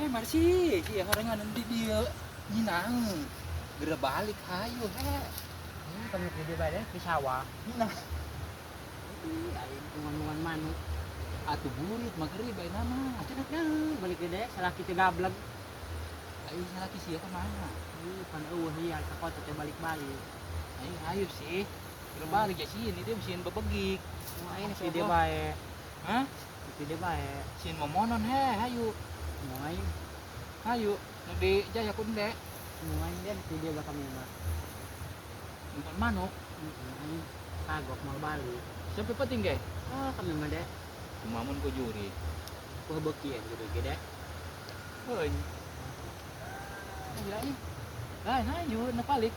Marsi, sia horengan di dieu nyinang. Geura balik hayu he. Kami di dieu bae di sawah. Nah, Ih, aing ngungan manuk. Atuh burit magrib ayeuna mah. Atuh dek deui balik ge dek salaki teh gableg. Ayo salaki sia ka mana? Ih, pan eueuh ieu ka kota teh balik-balik. Ayo hayu sih. Geura balik ya sieun ieu sieun bebegik. Mau aing di dieu bae. Hah? Di dieu bae. Sieun momonon he, hayu. Mau aing, Hayu, nu di Jaya Kunde. Mau aing dia di dieu bakal mah. Nonton manuk. Aing kagok mau balik. Sampai penting ge. Ah, kami mah dek. Kumamun ku juri. Kuh beukieun jurig ge dek. Heuy. Ayo ayo. Lain hayu, nu balik.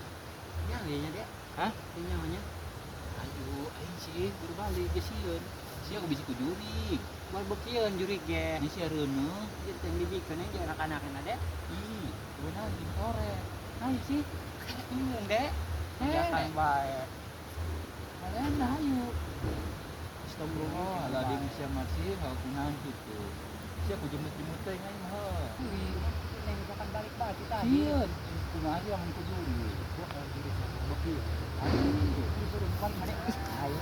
Nyalinya dek. Hah? Nyahonya. Ayo, aing sih buru balik ge sieun. Sia ku bisi ku jurig. Moal beukieun jurig ge. Ini sia reuneuh. Ieu teh dibikeun aja anak-anakna dek. Ih, benar di sore. Ayo sih. Embung dek. Eh, Jangan bae. kalian hayu. Astagfirullah. Oh, lah di sia masih hal kunaon kitu. Sia ku jemut-jemut teh aing mah. Neng bukan balik baju tadi. Sieun, kumaha sih amun ku jurig. Wah, kalau jurig mah beukieun. Ayo. Disuruh balik mah dek. Ayo.